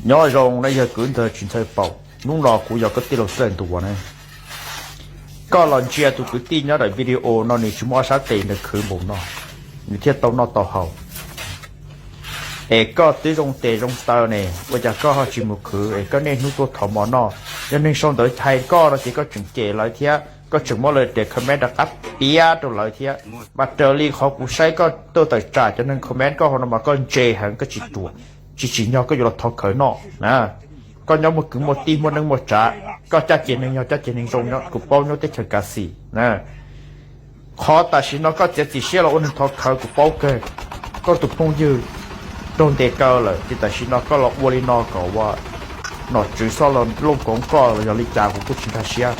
Nyob zoo, nej yog kwv ntxawg tsis ntxhawb paum. Hnub no kuv yog koj tij laug Xab Lais Ntuas na. Koj los ntsia tus kwv tij nyob daim video no, nws tsis muaj ob sab tes, nws khwv npaum no, nws thiaj tau noj tau haus. Es koj twb zoo tes zoo taw ne, ua cas koj ho tsis mus khwv es koj niaj hnub tuaj thov mov noj? Yog neeg sau ntawv hais koj no ces koj tseem cem lawv thiab, koj tseem muab lawv daim comment rov qab piav rau lawv thiab. Mas raws li qhov kuv saib koj tuaj tawm tsam cov neeg comment koj hauv no mas koj ntse heev, koj tsis ruam, tsis tsim nyog koj yuav los thov khawv noj na. Koj nyob muaj kwv muaj tij, muaj neej muaj tsav, koj caj ces neeg yog caj ces neeg zoo, kuv paub nyob teb chaws Kav Xis na. Qhov tam sim no koj txiav txim siab los ua neeg thov khawv, kuv paub kawg. Koj tus phooj ywg raug ntes kaw lawm ces tam sim no koj los ua li no kom ua nom tswv xoj los looj koov koj los yog li cas kuv kuj tsis nkag siab.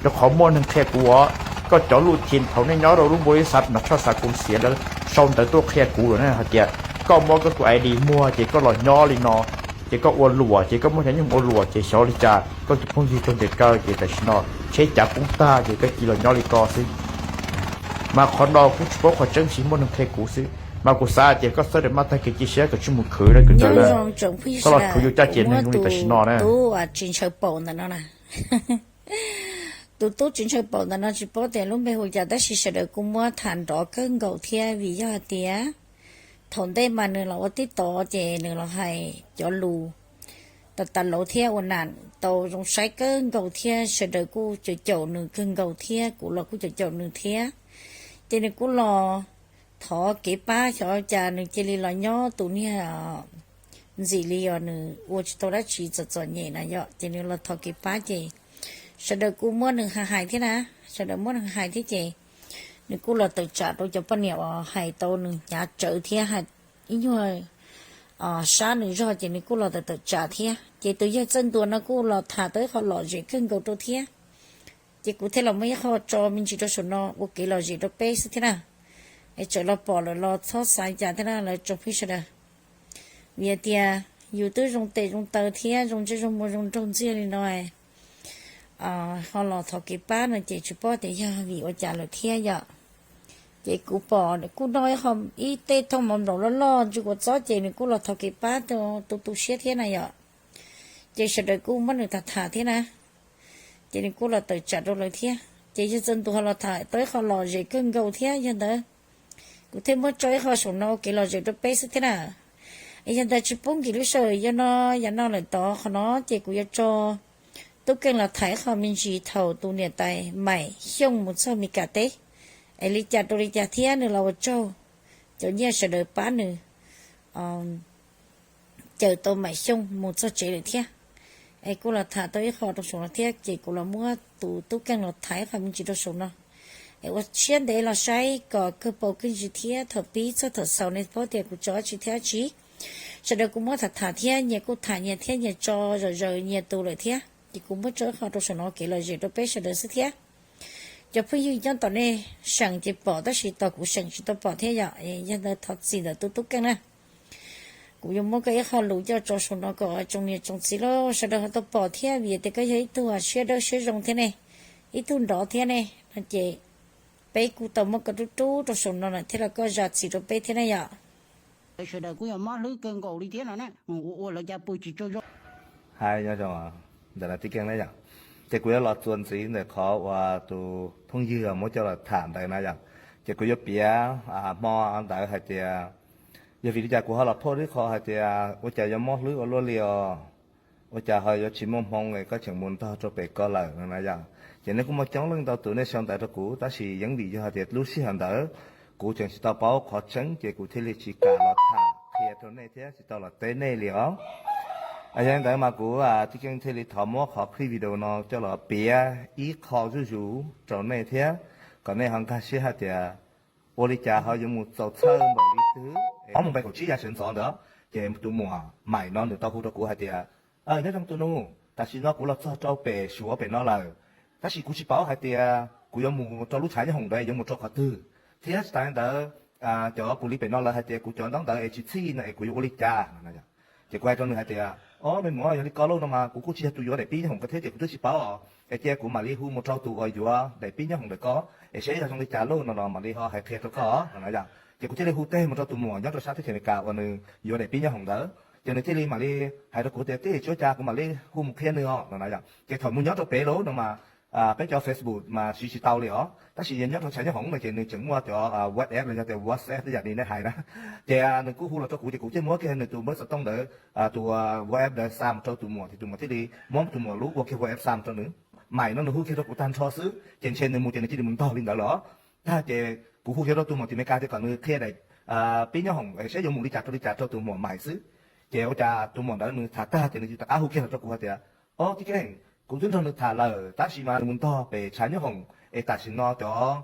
Rau qhov muaj neeg qhia kuv os, koj cov lus thim thaum nej nyob rau lub npau ib xav no tshoj xav koom xiav ntawd sau ntawv tuaj qhia kuv lawm na, hais tias koj muab koj tus ID muag ces koj los nyob li no, ces koj ua luam, ces koj muab cov nyooj ua luam ces xyov li cas koj tus phooj ywg raug ntes kaw ces tam sim no tsheb cav poob tag ces koj cia los nyob li ko xwb. Mas qhov no kuj tsis paub qhov tseeb, tsis muaj neeg qhia kuv xwb. Mas kuv xav tias koj txhob ram maj tag kev cia siab kom tsij mus khwv na kwv ntxawg na. Koj los khwv yuav caj ces neeg zoo li tam sim no na. Tub tsis ntshaw paum ntawm no na. Tus tub tsis ntshaw paum ntawm no tsis paub tias lub npe hu cas, tab sis sawv daws kuj muab tham nrov kawg nkaus thiab, vim yog hais tias thaum ntej mas nws los ua tib tod ces nws los hais cov lus tas tas lauv thiab ua nam tau zoo saib kawg nkaus thiab, sawv daws kuj caum caum nws kawg nkaus thiab, kuv los kuj caum caum nws thiab. Ces nws kuj los thov kev pab, xyov cas nws cia li los nyob tus niag ntxim li os, nws ua tsis tau dab tsi txom txom nyem na yom, ces nws los thov kev pab ces sawv daws kuj muab nws hais hais thiab na, sawv daws muab nws hais thiab ces nws kuj los tawm tsam rau cov poj niam uas hais tau nws hnyav tsawv thiab hais ib nyuag sab nws zog ces nws kuj los tawm tawm tsam thiab. Ces tus yawg Txawj Ntuas no kuj los tham tau ib qho lom zem kawg nkaus rau thiab. Ces kuv thiaj los muaj ib qho tso me ntsis rau saum no ua kev lom zem rau peb xwb thiab na. Es txawm los pom lawm los txhob xav cas thiab na lawv tsoom phooj ywg sawv daws. Vim hais tias yus twb zoo tes zoo taw thiab zoo ntsej zoo muag zoo nraug ntxiag li no, ho los thov kev pab no ces tsis paub tias yog vim ua cas lawm thiab yom. Ces kuv pom kuj noj ib qho, ib tej thooj mov nplaum loj loj ntsw kua txob ces nws kuj los thov kev pab tu tu siab thiab na yom. Ces sawv daws kuj muab nws tham tham thiab na. Ces nws kuj los tawm tsam rau lawv thiab. Ces yawg Txawj Ntuas ho los tham tau ib qho lom zem kawg nkaus thiab, yog ntawd kuv thiaj muab tso ib qho saum no ua kev lom zem rau peb xwb thiab na. Es yog ntawd tsis pub nkim lub sij hawm yog no yam no lawm tod qhov no ces kuv yuav tso Tub Keej los tham ib qho me ntsis thaum tus niam tais Maim Xyooj mus txog Mes Kas teb, es li cas rau li cas thiab nws los ua tsaug cov nyiaj sawv daws pab nws cawm tau Maim Xyooj mus txog tsev lawm thiab. Es kuj los tham tau ib qho rau saum no thiab ces kuv los muab tus Tub Keej los tham ib qho me ntsis rau saum no. Es ua siab ntev los saib kom kawg paus kawg ntsis thiab thaum pib txog thaum xaus nej paub tias kuv tso dab tsi thiab dab tsi. Sawv daws kuj muab tham tham thiab nyias kuj tham nyias thiab nyias tso zom zaws nyias tus lawm thiab ces kuv muab tso ib qho rau saum no kev lom zem rau peb sawv daws xwb thiab. Cov phooj ywg nyob tom nej seem ces pom tab sis tom kuv seem tsis tau pom thiab yom. Yog ntawd thov txim ntawm tus Tub Keej na. Kuv yuav muab koj ib qho lus coj tso saum no kom tsoom niam tsoom txiv los sawv daws ho tau pom thiab vim tias koj yog ib tug siab dawb siab zoo thiab ne, ib tug nrov thiab ne no ces peb kuj tau muab koj rub rub rau saum no lawm thiab los koj zam txim rau peb thiab na yom. Sawv daws kuj yog mob hlwb kawg nkaus li thiab no na, ua ua lawv cas pw tsis tsaug zog. Hais nyob zoo ntawm no Tub Keej na yom, ces kuv yuav los txuas ntxiv ntawm qhov uas tus phooj ywg muab coj los tham ntawd na yom. Ces kuv yuav piav hmo ntawd hais tias yog vim li cas kuv ho los phoj lib qho hais tias ua cas yuav mob hlwb ua luaj li os, ua cas ho yuav tsis muaj hmoo es koj tseem mus ntog rau pem ko lawm no na yom. Ces nej kuj muaj coob leej ntau tus nej sau ntawv rau kuv tab sis yeej vim yog hais tias lub sij hawm ntawd kuv tseem tsis tau paub qhov tseeb ces kuv thiaj li tsis kam los tham qhia rau nej thiab tsis tau los teb nej li os. Yog li ntawd mas kuv Tub Keej thiaj li thov muab qhov clip video no coj los piav ib qho zuj zus rau nej thiab kom nej ho nkag siab hais tias ua li cas ho yuav mus txaus txhawj npaum li twg. Ob moos peb kaum tsib yav sawv ntxov ntawd ces tus muam Maim no nws tau hu rau kuv hais tias, nyob zoo tus nus, tam sim no kuv los txog rau pem Suav pem no lawm, tab sis kuv tsis paub hais tias kuv yuav mus rau lub tshav nyob hoom ntawd yuav mus rau qhov twg, thiab tsis tas li ntawd cov kuv li pem no lawv hais tias kuv cov ntaub ntawv es tsis txhij no es kuv yuav ua li cas no. Ces kuv hais rau nws hais tias, o me muam, yog li ko lauj no mas kuv kuj tsis yog tus yuav daim pib nyob hoom ko thiab ces kuv twb tsis paub os, es cia kuv mam li hu mus rau tus uas yuav daim pib nyob hoom ntawm ko es seb yog zoo li cas lauj no no mam li ho hais qhia rau koj no yom. Ces kuv thiaj li hu teg mus rau tus muam nyob rau sab teb chaws Amelikas uas nws yuav daim pib nyob hoom ntawd. Ces nws thiaj li mam li hais rau kuv tias, tij, tsis ua cas, kuv mam li hu mus qhia nws os no na yom. Ces thaum mus nyob rau pem lub no mas peb cov Facebook mas siv tsis tau li os, tab sis yog nyob rau tshav nyob hoom no ces nws tseem muaj cov WhatsApp los yog tias WhatsApp tej yam li nej hais na. Ces nws kuj hu los rau kuv ces kuv thiaj muab kiag nws tus npawb xov tooj ntawd, tus WhatsApp ntawd xa mus rau tus muam, ces tus muam thiaj li muab tus muam lub ua kiag WhatsApp xa mus rau nws. Maim no nws hu kiag rau kuv tag nrho xwb ces ntshe nws mus ces nws cia li mus ntog li ntawd lawm. Tag ces kuv hu kiag rau tus muam tim Meskas tias kom nws qhia daim pib nyob hoom saib yuav mus li cas rau li cas rau tus muam Maim xwb. Ces ua cas tus muam ntawd nws tham tag ces nws rov qab hu kiag los rau kuv hais tias, o tij Keej, kuv twb nrog nws tham lawm tab sis mas nws mus ntog pem tshav nyob hoom es tam sim no cov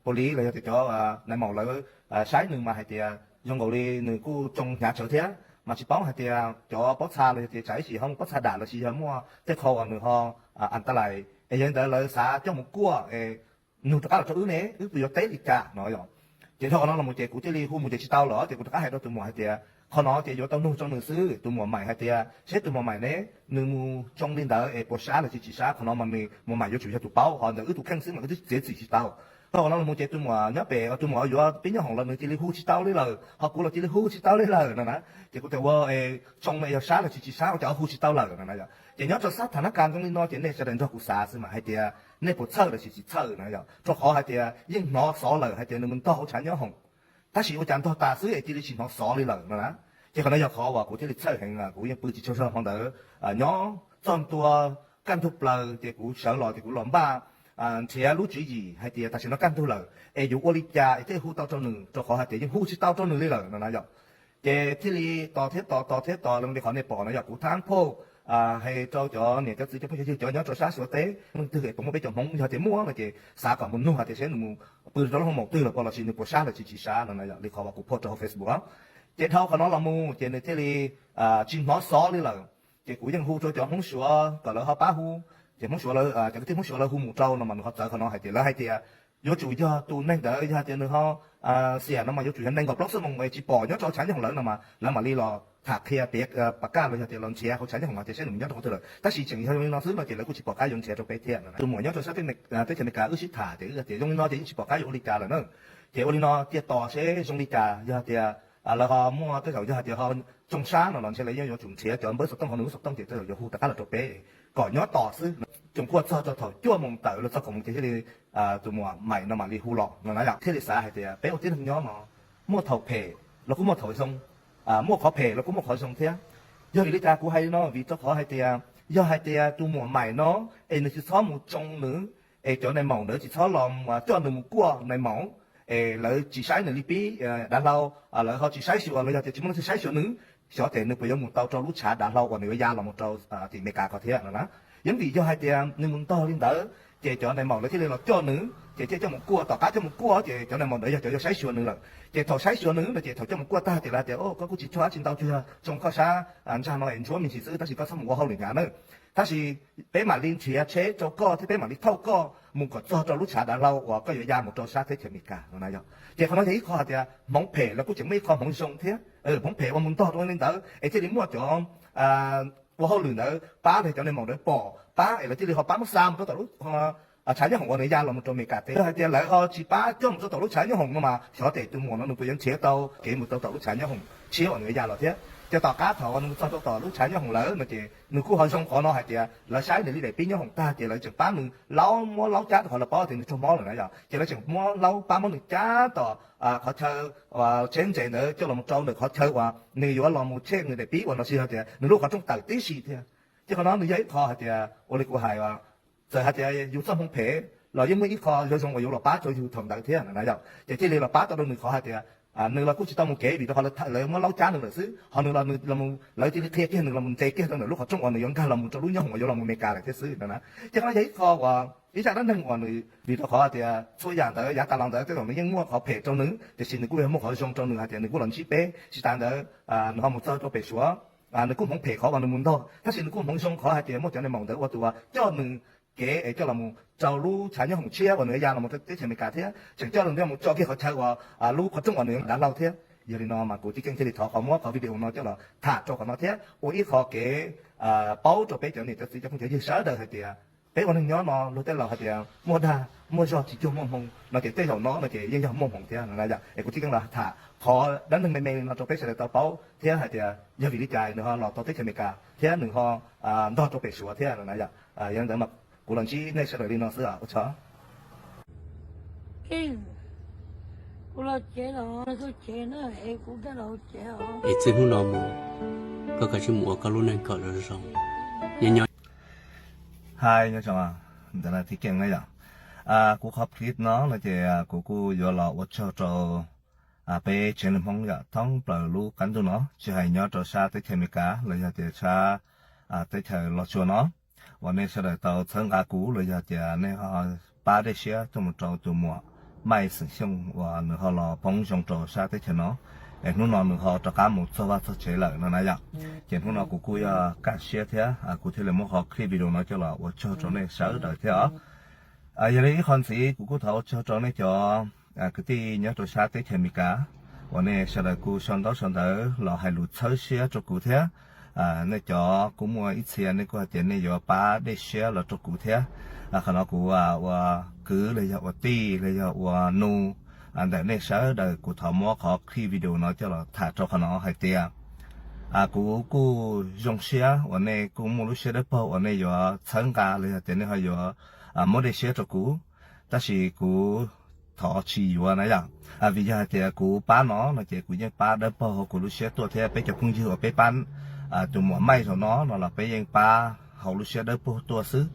police los yog tias cov nais maum lawv saib nws mas hais tias zoo nkaus li nws kuj tsoo hnyav tsawv thiab, mas tsis paub hais tias cov pob txha los yog tias tsam ib sim ho muaj pob txha dam lossis yog muaj tej qho uas nws ho as tas lais es yog li ntawd lawv xav coj mus kuaj es nug rov qab los rau wb ne, wb puas yuav teb li cas no yom. Ces dhau qhov no los mus ces kuv thiaj li hu mus ces tsis tau lawm ces kuv rov qab hais rau tus muam hais tias qhov no ces yuav tau nug rau nws xwb. Tus muam Maim hais tias seb tus muam Maim ne, nws mus tsoo li ntawd es puas sab los tsis tsis sab, qhov no mas nws muam Maim yuav tsum yog tus paub, ho ntawm wb tus kheej xwb mas wb twb txiav txim tsis tau. Dhau qhov no los mus ces tus muam nyob pem, tus muam yuav pib nyob hoom los nws cia li hu tsis tau li lawm, ho kuv los cia li hu tsis tau li lawm no na. Ces kuv tias ua, tsoo no yog sab los tsis tsis sab ua cas hu tsis tau lawm no na yom. Ces nyob rau sab tham nab kas zoo li no ces nej sawv daws nrog kuv xav xwb mas hais tias nej puas txhawj los tsis tsis txhawj no yom, rau qhov hais tias yeej hnov xov lawm hais tias nws mus ntog hauv tshav nyob hoom, tab sis ua cas ntog tas xwb es cia li tsis hnov xov li lawm no na. Ces qhov no yog qhov uas kuv thiaj li txhawj heev, kuv yeej pw tsis tsaug zog hmo ntawd, nyob txog ntua kaj ntug plaws ces kuv sawv los ces kuv los npaj nrhiav lub tswv yim hais tias tam sim no kaj ntug lawm es yuav ua li cas es thiaj hu tau rau nws, rau qhov hais tias yeej hu tsis tau rau nws li lawm no na yom. Ces thiaj li tos thiab tos, tos thiab tos, li qhov nej pom no yog kuv thab phauj hais rau cov niam cov txiv cov phooj cov ywg cov nyob rau sab Suav teb, leej twg es puas muaj peb cov Hmoob, yog tias muaj no ces xav kom mus nug hais tias seb nws mus pw rau lub hoo maum twg los puas, los sis nws puas sab los tsis tsis sab no na yom, li qhov uas kuv phauj rau hauv Facebook. Ces dhau qhov no los mus ces nws thiaj li tsis hnov xov li lawm. Ces kuv yeej hu rau cov Hmoob Suav kom lawv ho pab hu, ces Hmoob Suav, cov kwv tij Hmoob Suav lawv hu mus rau no mas nws ho txawv qhov no hais tias, lawv hais tias yuav tsum yog tus neeg ntawd yog hais tias nws ho xiam no mas yuav tsum yog nees nkaum plaub xuab moos es tsis pom nyob rau tshav nyob hoom lawm no mas lawv mam li los tham qhia piav pam kaj los yog tias los nrhiav hauv tshav nyob hoom hais tias saib nws mus nyob rau qhov twg lawm. Tab sis tseem yog li no xwb no ces lawv kuj tsis pom qab yuav nrhiav rau peb thiab no. Tus muam nyob rau sab teb chaws Amelikas wb sib tham ces wb tias zoo li no ces yeej tsis pom qab yuav ua li cas lawm na. Ces ua li no cia tos seb zoo li cas, yog tias lawv ho muaj tej zaum yog hais tias ho tsoo sab no los ntshe lawv yeej yuav tsum nrhiav cov npawb xov tooj ho nws lub xov tooj ces tej zaum yuav hu rov qab los rau peb kom nyob tos xwb. Tseem kuj txog rau thaum cuaj moos tawm los txog kaum moos ces thiaj li tus muam Maim no mam li hu los no na yom, thiaj li xav hais tias peb ua tib neeg nyob no muaj thaum phem los kuj muaj thaum zoo, muaj qhov phem los kuj muaj qhov zoo thiab. Yog vim li cas kuv hais li no? Vim rau qhov hais tias yog hais tias tus muam Maim no es nws tsis txhob mus tsoo nws, es cov nais maum ntawd tsis txhob los coj nws mus kuaj nais maum, es lawv tsis saib nws li pib dav hlau, lawv ho tsis saib xyuas los yog tias tsis muaj leej twg saib xyuas nws, xyov ces nws puas yuav mus tau rau lub tshav dav hlau uas nws yuav ya los mus rau tim Amelikas ko thiab no na. Yeej vim yog hais tias nws mus ntog li ntawd ces cov nais maum lawv thiaj li los coj nws ces thiaj coj mus kuaj, tom qab coj mus kuaj ces cov nais maum ntawd yog cov yuav saib xyuas nws lawm. Ces thaum saib xyuas nws no ces thaum coj mus kuaj tag tias lawv tias, o, koj kuj tsis tshua dab tsi ntau, tsuas yog tsoo koj sab ntsag no es ntsuab me ntsis xwb, tab sis koj txhob mus ua hauj lwm hnyav na. Tab sis peb mam li nrhiav tsheb rau koj thiab peb mam li thauj koj mus kom txog rau lub tshav dav hlau uas koj yuav ya mus rau sab teb chaws Amelikas no na yom. Ces qhov no yog ib qho hais tias hmoov phem los kuj tseem muaj ib qho hmoov zoo thiab. Hmoov phem uas mus ntog rau li ntawd es thiaj li muaj cov ua hauj lwm ntawd pab, cov nais maum ntawd pom pab es lawv thiaj li ho pab muab xa mus rau tom lub tshav nyob hoom uas nws ya los mus rau Amelikas teb. Yog hais tias lawv ho tsis pab coj mus rau tom lub tshav nyob hoom no mas xyov ces tus muam no nws puas yuav nrhiav tau kev mus rau tom lub tshav nyob hoom tshiab uas nws ya los thiab. Ces tom qab thaum uas nws mus txog rau tom lub tshav nyob hoom lawm no ces nws kuj ho zoo qhov no hais tias lawv saib nws li daim pib nyob hoom tag ces lawv tseem pab nws laub, muab laub cab rau qhov lawv paub tias nws raug mob lawm na yom, ces lawv tseem muab laub pab muab nws cab tom qhov chaw tsheb ntses ntawd coj los rau ntawm qhov chaw uas nws yuav los mus check nws daim pib uas los sis hais tias nws lub qhov rooj tawm tib si thiab. Ces qhov no nws yog ib qho hais tias ua li kuv hais, txawm hais tias yus txoj hmoov phem los yeej muaj ib qho zoo zoo uas yuav los pab rau yus thaum ntawd thiab na yom. Ces thiaj li los pab tau rau nws qhov hais tias nws los kuj tsis tau mus kev vim rau qhov lawv muab laub cab nws lawm xwb, ho nws los, lawv cia li qhia kiag nws los mus ntse kiag rau ntawm lub qhov rooj uas nws yuav nkag los mus rau lub nyob hoom uas yuav los mus Amelikas lawm thiab xwb no na. Ces qhov no yog ib qho uas ib zaj dab neeg uas nws, vim rau qhov hais tias txhua yam ntawd yav tas los ntawd tej zaum nws yeej muaj qhov phem rau nws tiam sis nws kuj muaj qhov zoo rau nws hais tias nws kuj los ntsib peb tsis tas ntawd nws ho mus txog rau pem Suav, nws kuj hmoov phem qhov uas nws mus ntog tab sis nws kuj hmoov zoo qhov hais tias muaj cov nais maum ntawd ua tus coj nws kev es coj los mus rau lub tshav nyob hoom tshiab uas nws yuav ya los mus rau teb chaws Amelikas thiab tseem coj nws mus tso kiag qhov chaw uas lub qhov rooj uas nws yuav dav hlau thiab. Yog li no mas kuv Tij Keej thiaj li thov qhov muab qhov video no coj los tham rau qhov no thiab ua ib qho kev paub rau peb cov niam cov txiv cov phooj cov ywg sawv daws hais tias Peb ua neeg nyob no luag tej laus hais tias muaj dag muaj zog tsis cuag muaj hmoo no ces tej zaum no no ces yeej yog muaj hmoov thiab no na yom. Es kuv thiaj li los tham qhov dab neeg me me li no rau peb sawv daws tau paub thiab hais tias yog vim li cas nws ho los tau teb chaws Amelikas thiab nws ho ntog rau pem Suav thiab no na yom. Yog li ntawd mas kuv los ntsib nej sawv daws li no xwb, ua tsaug. Es txij hnub no mus, koj kav tsij mus ua koj lub neej kom zoo zoo. Nyob nyob. Hais nyob zoo, ntawm no tib keeg na yom. Kuv qhov clip no no ces kuv kuj yuav los ua tsaug rau peb tsev neeg Hmoob yom thoob plaws lub qab ntuj no, tsis hais nyob rau sab teb chaws Amelikas los yog tias sab teb chaws Los Tsuas no, uas nej sawv daws tau txhawb nqa kuv los yog tias nej ho pab dej siab tuaj mus rau tus muam Maij xeem Xyooj uas nws ho los poob zoo rau sab teb chaws no, es hnub no nws ho rov qab mus txog vaj txog tsev lawm no na yom. Ces hnub no kuv kuj yog kaj siab thiab kuv thiaj li muab qhov clip video no coj los ua tsaug rau nej sawv daws thiab os. Yog li ib qho ntxiv kuv kuj thov ua tsaug rau nej cov kwv tij nyob rau sab teb chaws Amelikas uas nej sawv daws kuj sau ntaub sau ntawv los hais lus txhawb siab rau kuv thiab. Nej cov kuj muaj ib txhia nej kuj hais tias nej yuav pab dej siab los rau kuv thiab. Qhov no kuv ua kwv los yog ua tij los yog ua nus ntawm nej sawv daws, kuv thov muab qhov clip video no coj los tham rau qhov no hais tias kuv kuj zoo siab uas nej kuj muaj lub siab dawb paug uas nej yuav txhawb nqa los yog tias nej ho yuav muab dej siab rau kuv, tab sis kuv thov tsis yuav na yom. Vim yog hais tias kuv pab no no ces kuv yeej pab dawb paug hauv kuv lub siab tuaj thiab peb cov phooj ywg uas peb pab tus muam Maij zaum no no los peb yeej pab hauv lub siab dawb paug tuaj xwb.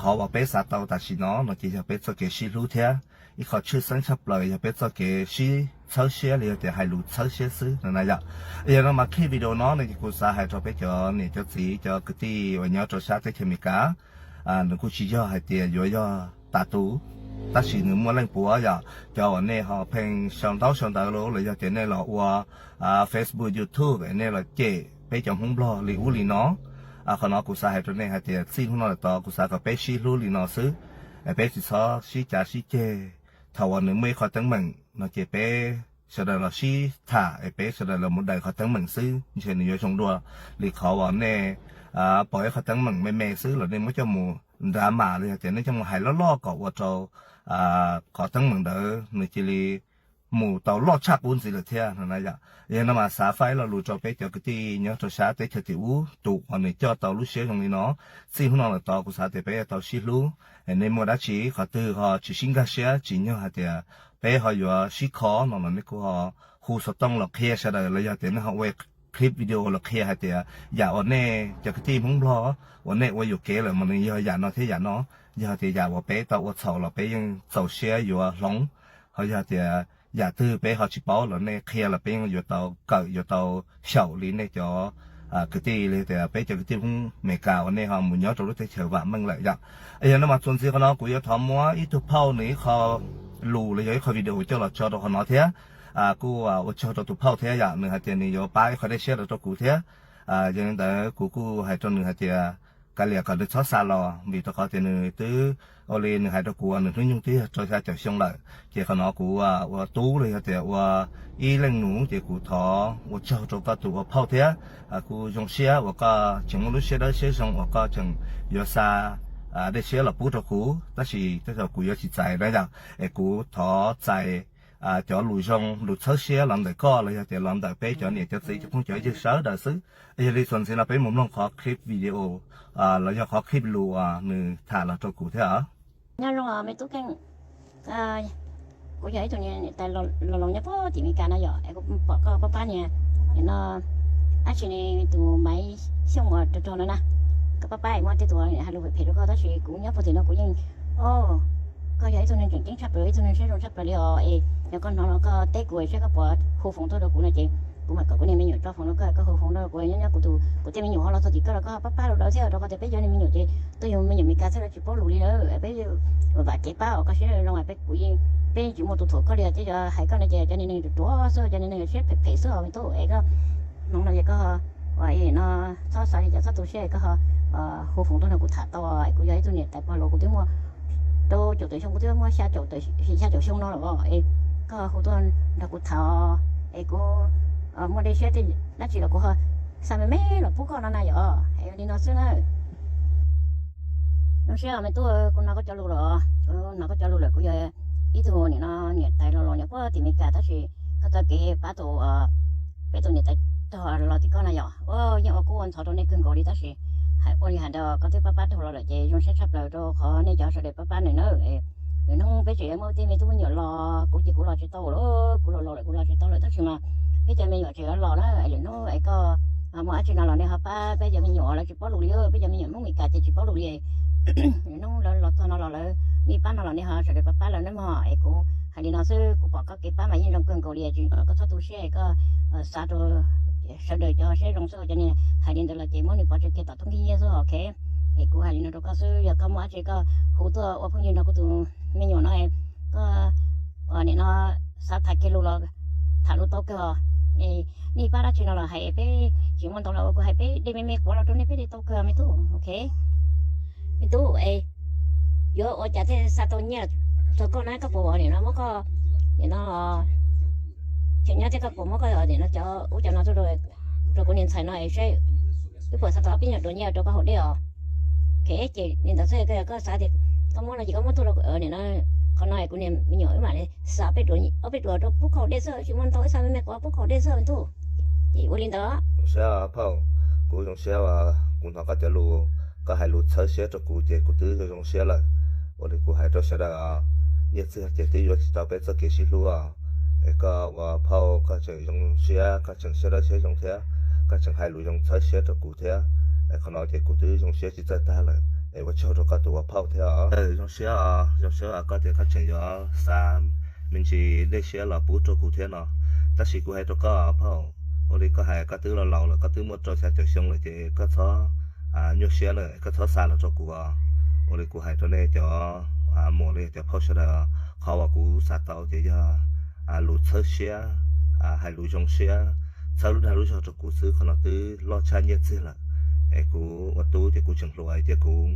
Qhov uas peb xav tau tam sim no no ces yog peb txoj kev sib hlub thiab ib qho tshwj xeeb tshaj plaws yog peb txoj kev sib txhawb siab los yog tias hais lus txhawb siab xwb no na yom. Yog no mas clip video no no ces kuv xav hais rau peb cov niam cov txiv cov kwv tij uas nyob rau sab teb chaws Amelikas, nws kuj tsis yog hais tias yuav yog tas tus, tab sis nws muaj leej puav yom. Cov uas nej ho pheej sau ntaub sau ntawv los los yog tias nej los ua Facebook, YouTube es nej los cem peb cov Hmoob Nplog li ub li no, qhov no kuv xav hais rau nej hais tias txij hnub no lawm tod kuv xav kom peb sib hlub li no xwb, es peb tsis txhob sib cav sib ceg. Thaum uas nws muaj ib qho teeb meem no ces peb sawv daws los sib tham es peb sawv daws los mus daws qhov teeb meem xwb ntshe nws yuav zoo dua li qhov uas nej pom ib qho teeb meem me me xwb los nej muab coj mus drama los yog tias nej coj mus hais loj loj kom ua rau qhov teeb meem ntawd nws cia li mus tau loj tshaj qub ntxiv lawm thiab no na yom. Yog no mas xav faib lo lus rau peb cov kwv tij nyob rau sab teb chaws tim ub tus uas nws coj tau lub siab zoo li no. Txij hnub no lawm tod kuv xav tias peb yuav tau sib hlub, es nej muaj dab tsi qhov twg ho tsis sib nkag siab tsis nyog hais tias peb ho yuav sib kho no los nej kuj ho hu xov tooj los qhia sawv daws los yog tias nej ho ua clip video los qhia hais tias yam uas nej cov kwv tij Hmoob Nplog uas nej ua yuam kev lawm mas nws yog yam no thiab yam no. Yog tias yam uas peb tau ua txhaum los peb yeej txaus siab yuav hloov, ho yog tias yam twg peb ho tsis paub los nej qhia los peb yeej yuav tau kawm yuav tau xyaum li nej cov kwv tij li tias peb cov kwv tij Hmoob Amelikas uas nej ho mus nyob rau lub teb chaws vam meej lawm yom. Yog no mas txuas ntxiv qhov no kuv yuav thov muab ib tug phauj nws ib qho lus los yog ib qho video coj los tso rau qhov no thiab. Kuj ua tsaug rau tus phauj thiab yom, nws hais tias nws yuav pab ib qho dej siab rau rau kuv thiab. Yog li ntawd kuv kuj hais rau nws hais tias kav liam kom nws txhob xa los vim rau qhov tias nws twb ua li nws hais rau kuv nws hnub nyoog twb yog rau xya caum xyoo lawm. Ces qhov no kuv ua tub los yog tias ua ib leej nus ces kuv thov ua tsaug rau koj tus ua phauj thiab. Kuv zoo siab uas koj tseem muaj lub siab dawb siab zoo uas koj tseem yuav xa dej siab los pub rau kuv, tab sis tej zaum kuv yuav tsis txais na yom, es kuv thov txais cov lus zoo lus txhawb siab los ntawm koj los yog tias los ntawm peb cov niam cov txiv cov phooj cov ywg sawv daws xwb. Yog li txuas ntxiv no peb mus mloog qhov clip video los yog qhov clip lus uas nws tham los rau kuv thiab os. Nyob zoo me tub Keej, kuv yog ib tug niam tais los los nyob puag tim Meskas no yom, es kuv pom koj pab pab niam no dab tsi ne, tus Maiv Xyooj uas rog rog no na, koj pab pab es muaj tej tus hais lus phem phem rau koj tab sis kuv nyob puag tim no kuv yeej, o, koj yog ib tug neeg tseem ceeb tshaj plaws, ib tug neeg siab zoo tshaj plaws li os, es yog koj hnov no koj teb kuv saib koj puas hu foom tuaj rau kuv no ces kuv mam kom kuv niag me nyuam tso foom rau koj, koj hu foom rau kuv, nyob nyob kuv tus, kuv tej me nyuam ho los txog tim koj los koj pab pab rau lawv thiab rau qhov tias peb cov niag me nyuam ces tuaj yug me nyuam Meskas txhij los tsis paub lus li lawm, peb vam kev pab os, koj siab zoo es peb kuv yeej, peb yeej tsis muaj tus thuam koj li os, ces yog hais koj no ces cov niag neeg ruam ruam xwb, cov niag neeg siab phem phem xwb os me tub, es koj hnoov no ces koj no txhob xav li cas, txhob tu siab, koj hu foom tuaj nrog kuv tham tau, kuv yog ib tug niam tais pog laus kuv twb muaj rau caum tawm xyoo, kuv twb muaj xya caum xyoo no lawm es koj hu tuaj nrog kuv tham es kuv muaj dej siab dab tsi los kuv xa me me los pub koj no na yom, es li no xwb na. Zoo siab me tub, kuv hnov koj cov lus lawm, kuv hnov koj cov lus lawm. Kuv yog ib tug nim no niam tais los los nyob puag tim Meskas, tab sis koj txoj kev pab tus, peb tus niam tais raug los tim koj no yom, ua yeej ua kub ua ntxhov rau nej kawg nkaus li, tab sis hais ua li hais ntawd koj twb pab pab raug los lawm ces zoo siab tshaj plaws rau qhov nej cov sawv daws pab pab nws nawb. Lwm hnub peb tseem yuav muaj tej me tub me nyuam los, kuv ces kuv los tsis tau lawm, kuv los laus lawm kuv los tsis tau lawm, tab sis mas peb cov me nyuam tseem yuav los na, lwm hnub es koj muaj dab tsi no los nej ho pab peb cov me nyuam, lawv tsis paub lus li, peb cov me nyuam Hmoob Mes Kas ces tsis paub lus li. Lwm hnub lawv los txog no los lawv nij pab no los nej ho sawv daws pab pab lawv nawb mog. Es kuv hais li no xwb, kuv pom koj kev pab mas yeej zoo kawg nkaus li, koj txhob tu siab, koj xav rau sawv daws cov siab zoo xwb, cov niag hais li ntawd los ces muab nws pov tseg kiag tom thoob nkiv nyiab xwb, ok. Es kuv hais li no rau koj xwb, yog koj muaj dab tsi koj hu tuaj ua phooj ywg nrog kuv tus me nyuam no, koj nim no xav tham kiag lus los tham lus tau kawg os. Es nej pab dab tsi no los hais peb tsis muaj ntau los ua kuv hais peb de me me quav los rau nej peb de tau kawg me tub, ok. Me tub, es yuav ua cas thiaj xa tau nyiaj rau koj na, koj puas ua nim no muab koj nim no cheem nyob thiab koj puas muab koj nim no cov ub cov no tuaj rau kuv niag ntxhais no es saib wb puas xa tau ob peb nyuag duas nyiaj rau koj haus dej os. Ok, ces li ntawd xwb, koj xav tias koj muab no ces koj muab tuaj rau nim no, qhov no kuv niag me nyuam wb mam li xa peb duas, ob peb duas rau pub koj haus dej xwb, tsis muaj ntau, wb xa me me quav pub koj haus dej xwb me tub. Ces ua li ntawd. Zoo siab phauj, kuv zoo siab uas kuv hnov koj cov lus, koj hais lus txhawb siab rau kuv ces kuv twb zoo zoo siab lawm. Ua li kuv hais rau sawv daws, nyiaj txiag ces twb yuav tsis tau peb txoj kev sib hlub os. Es koj ua phauj koj tseem zoo siab, koj tseem siab dawb siab zoo thiab, koj tseem hais lus zoo txhawb siab rau kuv thiab. Es qhov no ces kuv twb zoo siab tsis txawj tag lawm, es ua tsaug rau koj tus ua phauj thiab os. Zoo siab, zoo siab koj tias koj tseem yuav xa me ntsis dej siab los pub rau kuv thiab no. Tab sis kuv hais rau koj phauj, ua li koj hais koj twb laus laus lawm, koj twb muaj rau xya caum xyoo lawm ces koj txhob nyuaj siab na, koj txhob xa los rau kuv os. Ua li kuv hais rau nej cov muam li cov phauj sawv daws, qhov uas kuv xav tau ces yog lus txhawb siab, hais lus zoo siab, txhawb lub dag lub zog rau kuv xwb, qhov no twb loj tshaj nyiaj txiag lawm. Es kuv ua tub ces kuv tseem hluas hais tias kuv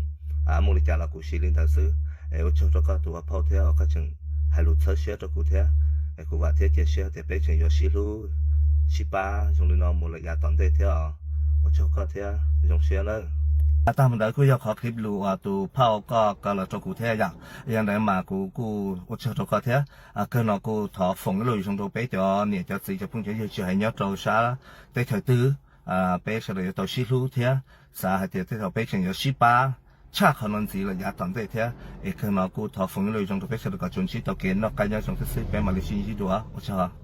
muaj li cas los kuv siv li ntawd xwb. Es ua tsaug rau koj tus ua phauj thiab, koj tseem hais lus txhawb siab rau kuv thiab. Es kuv vam thiab cia siab tias peb tseem yuav sib hlub sib pab zoo li no mus lawm yav tom ntej thiab os. Ua tsaug koj thiab, zoo siab nawb. Tag mus ntawd kuj yog qhov clip lus uas tus phauj koj kaw los rau kuv thiab yom. Yog ntawd mas kuv kuj ua tsaug rau koj thiab. Kawg no kuj thov foom ib lo lus zoo rau peb cov niam cov txiv cov phooj cov ywg tsis hais nyob rau sab teb chaws twg, peb sawv daws yuav tau sib hlub thiab xav hais tias tej thaum peb tseem yuav sib pab tshaj qhov no ntxiv lawm yav tom ntej thiab. Es kawg no kuj thov foom ib lo lus zoo rau peb sawv daws kom tsuas ntsib tau kev noj qab nyob zoo thiab xwb, peb mam li sib ntsib dua, ua tsaug.